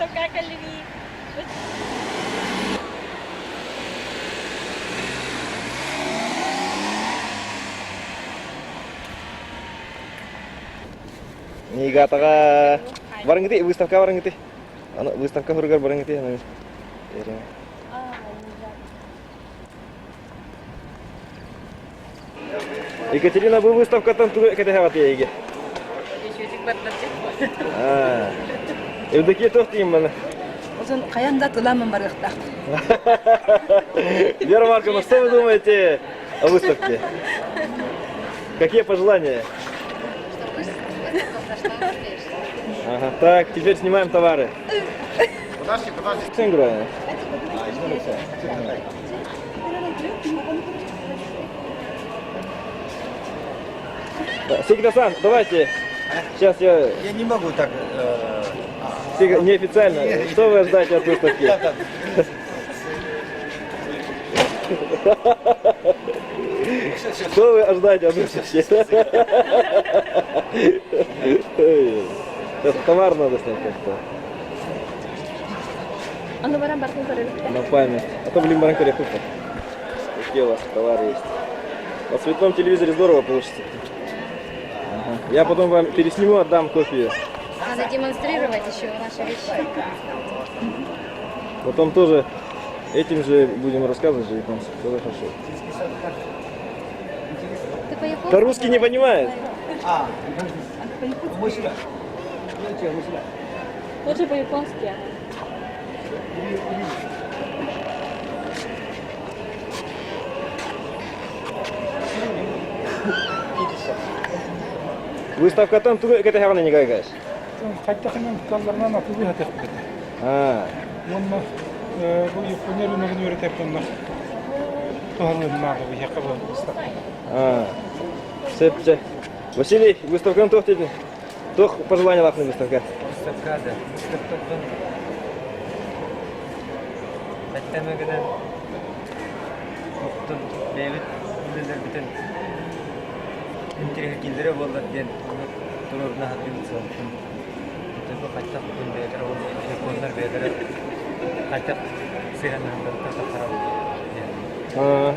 Выставка кэллиби. Нигатаҕа барыҥыты выставка барыҥыты. Аны выставка хуругар барыҥыты аны. Екатерина, бу выставкаттан тугу кэтэһэҕит эйиги? Евдокия туох дейм маны? Озон хайан да тыламын барыахтаах. Вера Марковна, что вы думаете о выставке? Какие пожелания? Ага, так, теперь снимаем товары. Подожди, подожди. Ценгра. Сигда-сан, давайте. Сейчас я... Я не могу так... Неофициально. Что вы ожидаете от выставки? Что вы ожидаете от выставки? Сейчас товар надо снять как-то. Аны баран бартын көрөрүктэ. На память. А то, блин, баран көрөккө. Какие у вас товары есть. На цветном телевизоре здорово получится. Ага. Я потом вам пересниму, отдам копию. Надо демонстрировать еще наши вещи. Потом тоже этим же будем рассказывать же японцам. Тоже хорошо. Ты по-японски Да русский не понимает. А, Лучше по-японски. Выставкаттан тугу кэтэһэҕин Николай Хайдахынан туталларынан атылыы сатыахпыт этэ. А, Уонна бу Япония рыногын үөрэтэр дьонно туһалыыннаах биһиэхэ бу выставка. а. Сөп, сөп. Василий, выставканы туох диэтин? Туох пожеланиялаахын выставка? Выставка да. Выставкаттан Бэттэмэ гынан оттон бэйэбит үлэлэрбитин интириэһиргииллэрэ буоллар диэн туруорна сатыыбыт сыалтын. Төбө хайдах бүтүн бэйэлэрэ уонна японнар бэйэлэрэ хайдах сыһыаннаһалларыттан тахсарабыт диэн.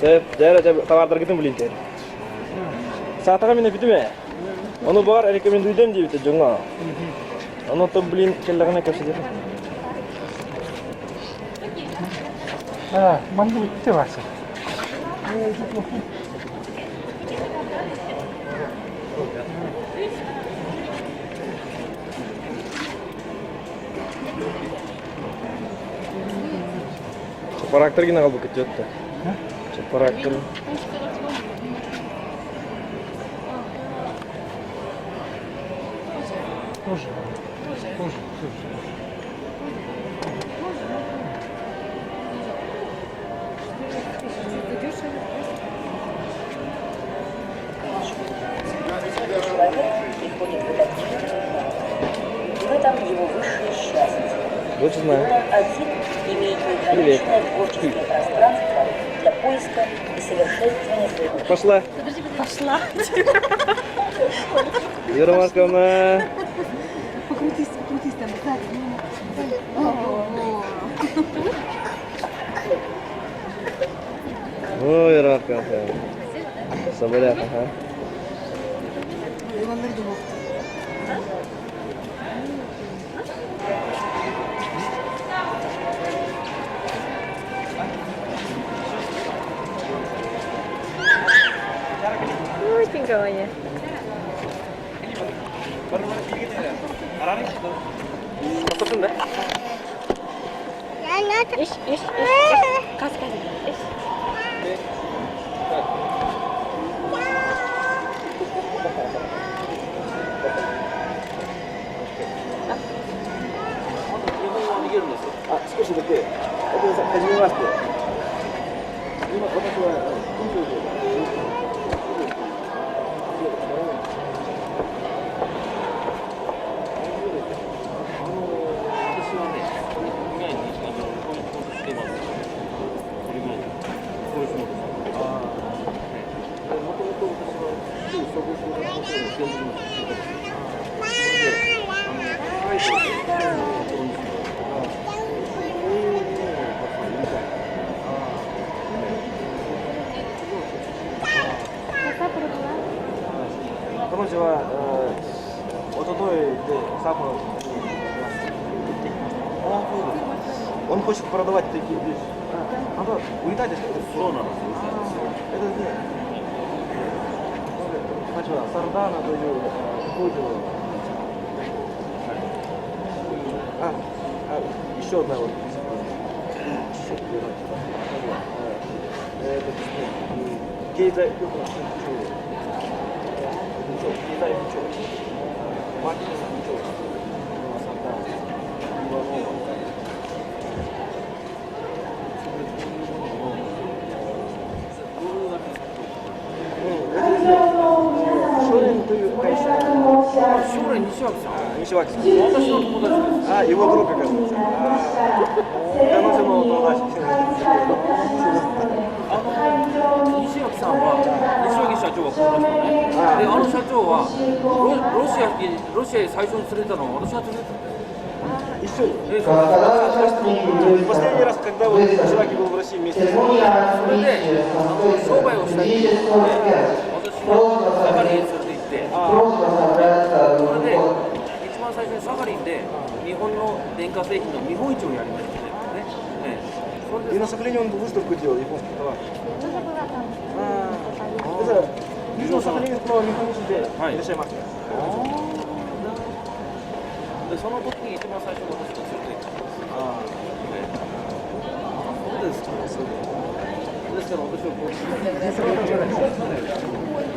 Сөп, дьэ, товардаргытын билинтэр. Саатаҕа мин эпитим ээ. Ону баар рекомендуйдам диэбитэ дьоҥҥо. Ону блин кэллэҕинэ кэпсэтиэх. А, манна бүттэ Вася. Чапарактар гина калбы кетет да. Чапарактар. Тоже. Тоже, тоже. Человек приходит в этот мир И в этом его высшее счастье. Лучше знаю. Он один имеет неограниченное творческое пространство для поиска и совершенствования своего Пошла. Пошла. Вера Марковна. Покрутись, покрутись там, сзади. Ой, Вера Марковна. Соболяк, ага. Очень говоря. Бастырсын да? Иш, иш, иш. Кас, кас. Иш. あ、少しだけ。お父さん、はじめまして。今、私は、東京で。私はね、以外にこうしてます。これぐらい。これそうです。ああ。もともと私は、旧総合相談放送の専門の出身です。で、北海道で、Вот той где самого Он хочет продавать такие вещи. А, да, улетать, そうなんですよ。 Это не. サルダーナという工場。あ、あ、еще одна вот. 経済局の部長、経済部長、マーケティング部長、少年という会社。将来西脇さん。西脇さん。私の友達です。あ、его друг, оказывается. 彼女の友達。あの西脇さんは西脇社長はこの人ね。で、あの社長はロロシアにロシアへ最初に連れたのは私が連れてたんです。一緒に。えそう Последний раз, когда вот Ишиваки был в России вместе с ним, それであの商売をしたいということで私はサハリンへ連れて行って、それで一番最初にサハリンで日本の電化製品の見本市をやりましたね。ねええそれ и で на Сахалине он выставку делал японских товаров. Я тоже была там. ああ、のサハリンの日本市でいらっしゃいます。でその時に一番最初に私が連れて行ったんです。あええそうですか。ですから私はこう。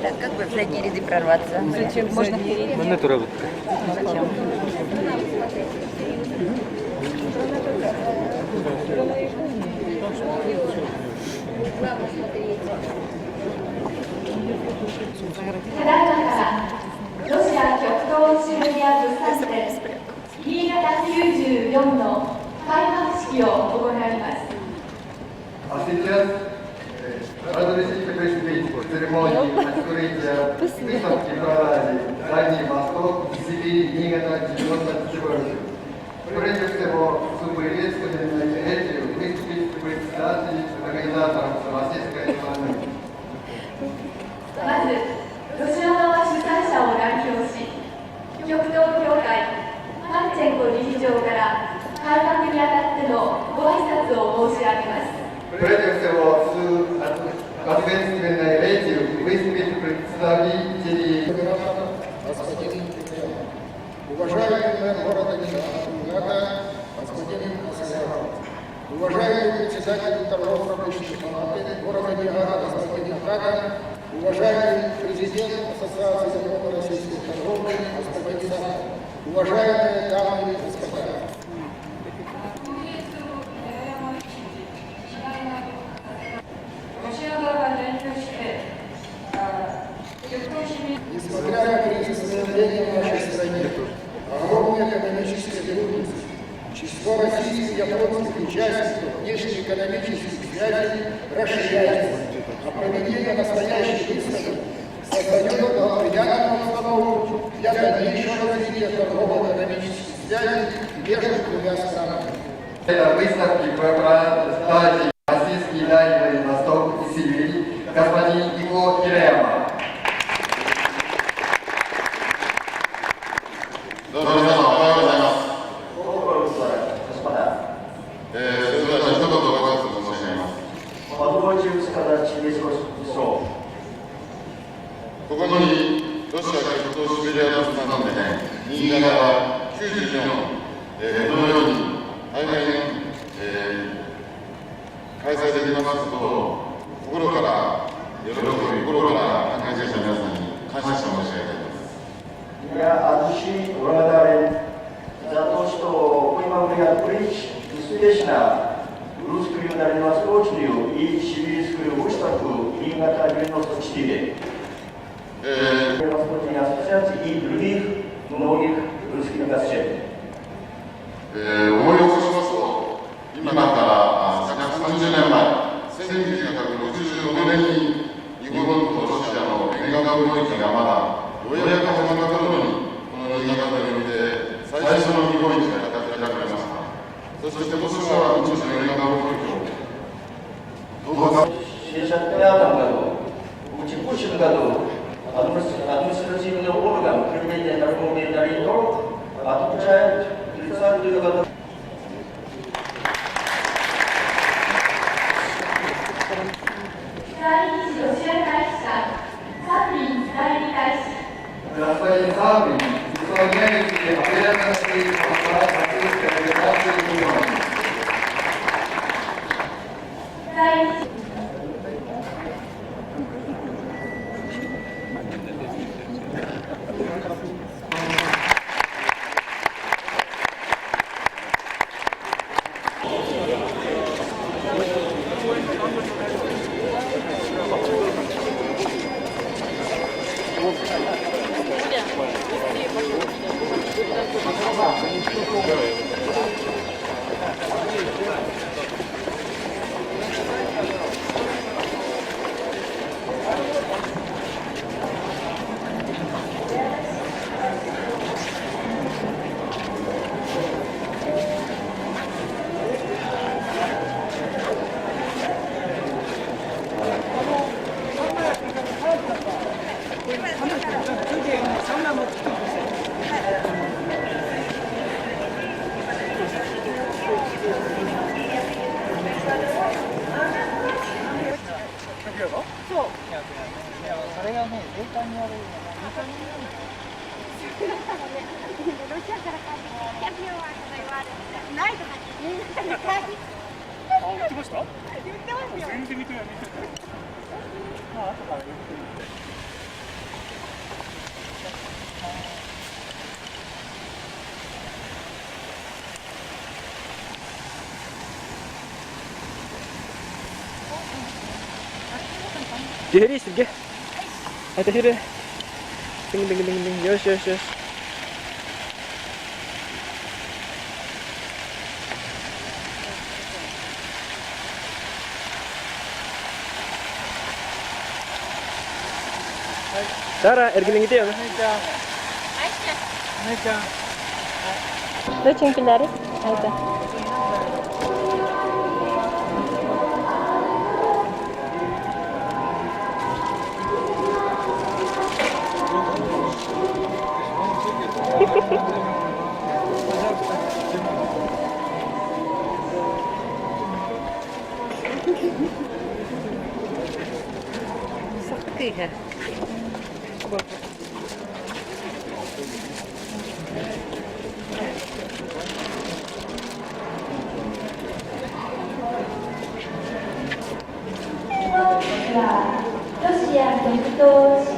Так, как бы в задние ряды прорваться? Зачем? Можно вперед. Манна турабыт. Зачем? ただいまからロシア極東シベリア物産展新潟94の開幕式を行います。 А сейчас разрешите приступить к церемонии открытия выставки продажи «Дальний Восток» Сибири Нигата 94. Прежде всего, с приветственной речью выступит председатель организаторов Российской страны. まず、ロシア側主催者を代表し、極東協会パンチェンコ理事長から開幕にあたってのご挨拶を申し上げます。 Прежде всего, с ответственной речью выступит представители господин Кирилл. Уважаемый мэр города Нигата, господин Асаяров. Уважаемый председатель торгово-промышленной палаты города Нигата, господин Хага. Уважаемый президент Ассоциации западно-российской торговли, господин Сахаров. Уважаемые дамы и господа. Несмотря на кризисное явление в нашей стране, огромные экономические трудности, число российских и японских участников внешнеэкономических связей расширяется, а проведение настоящей выставки создает благоприятную обстановку для дальнейшего развития торгово-экономических связей между двумя странами. Это выставки продажи Российский Дальний Восток и Сибири господин Иго Хираяма. どうも皆さんおはようございます。それでは一言ご挨拶申し上げます。ここにロシア極東シベリア物産展新潟94、このように大変、開催できますことを心から喜び、心から関係者の皆さんに感謝申し上げたいと思います。 Я от души благодарен за то, что вы могли открыть успешно русскую дальневосточную и сибирскую выставку Нигата 94. Восточной ассоциации и других многих русских гостей. 思い起こしますと、今から130年前、1965年に日本とロシアの沿岸貿易がまだようやく始まった頃に、この新潟において最初の見本市が開かれました。そして今年は日の沿岸貿易をどうか В 1965 году, в текущем году административный орган управления торговли. Отмечают 30-ю годовщину. 在日ロシア大使館サフリン代理大使。 Господин Савин исполняющий обязанности посла Российской Федерации в Японии. 在日 Түһэрии сиргэ. Айта сире. Дing ding ding ding. Йош йош йош. Сара, эргилиңити аны. Доченькилери. Айда. Кыйга. はロシア極東